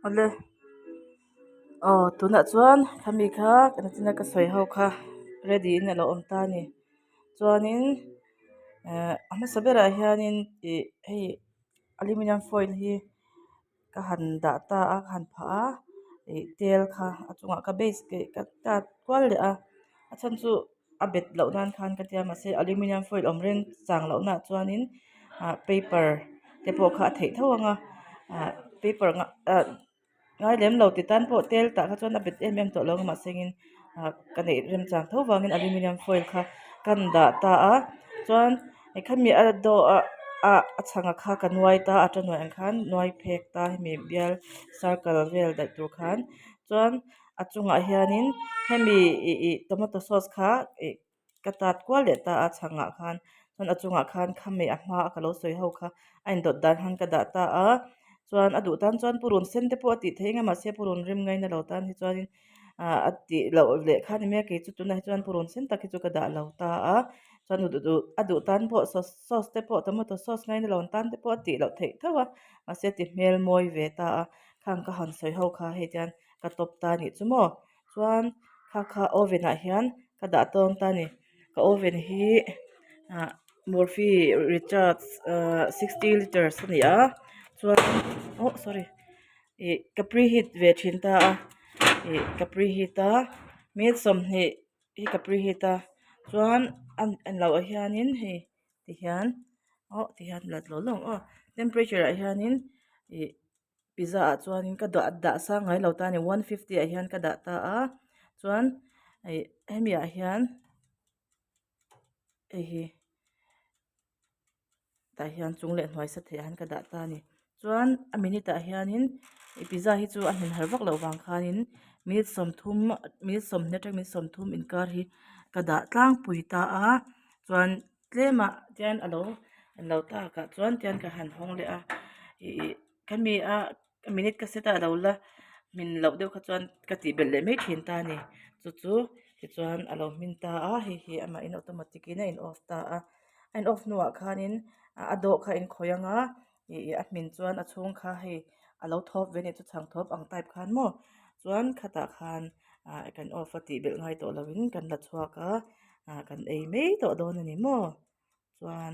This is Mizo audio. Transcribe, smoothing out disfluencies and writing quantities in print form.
Awle aw tunah chuan khami kha nachina ka sawi ho kha ready in alo awm ta a ni chuanin ehh a hmasa berah hianin ih hei aluminium foil hi ka han dah ta a ka han phah a ih tel kha a chungah ka base ka tat kual leh a a chhan chu a bet loh nan khan ka tia mahse aluminium foil awm reng chang loh naah chuanin ah paper te pawh kha a theih tho ang a ah paper ah ngai lem lo ti tan pawh tel tah kha chuan a bet em em tawh lo ang mahse engin ah ka neih remchang tho vangin aluminium foil kha kan dah ta a chuan khami a dawh ah ah a chhang kha ka nuai ta a a nuai ang khan nuai phek ta hemi bial circle vel daih tur khan chuan a chungah hianin hemi ih ih tomato sauce kha ih ka tat kual leh ta a chhangah khan chuan a chungah khan khami a hma a ka lo sawi ho kha a indawt dan khan ka dah ta a chuan a duh tan chuan purun sen te pawh a tih theih eng a mahse purun rim ngaina lo tan hi chuanin ah a tih loh leh kha a ni mai a kei chu tunah hi chuan purun sen tak hi chu ka dah lo ta a chuan a duh a duh tan pawh sauce sauce te pawh tomato sauce ngaina lo tan te pawh a tih loh theih tho a mahse a ti hmel mawi ve ta a khang ka han sawi ho kha hei tian ka tawp ta a nih chu maw chuan kha kha oven ah hian ka dah tawn ta a ni ka oven hi ah murphy recharge ah sixty litres a ni a chuan oh sorry ih ka preheat ve thin ta a ih ka preheat a minute 20 hi ka preheat a chuan a englo ah hianin hei tihian oh tihian la tlawh lawng aw temperature ah hianin ih pizza ah chuanin ka dah dah sang ngai lo ta a ni 150 ah hian ka dah ta a chuan ih hemi ah hian hei hi tah hian chung leh hnuai sa theih ah hian ka dah ta a ni chuan a minute ah hianin ih pizza hi chu a hmin har vak loh vang khanin minute 30 minute 20 atang minute 30 inkar hi ka dah tlangpui ta a chuan tlemah tian a lo lo tak ah chuan tian ka han hawng leh a ih khami a minute ka set a alo la hmin loh deuh kha chuan ka tih belh leh mai thin ta a ni chu chu tichuan a lo hmin ta a hei hi amah in automatic in a in off ta a a in off hnuah khanin a dawh kha a in khawih ang a ih a hmin chuan a chhung kha hei a lo thawp ve a nih chu chhang thawp ang type khan maw chuan khatah khan ah kan off a tih belh ngai tawh lovin kan la chhuak a ah kan ei mai tawh dawn a ni maw chuan.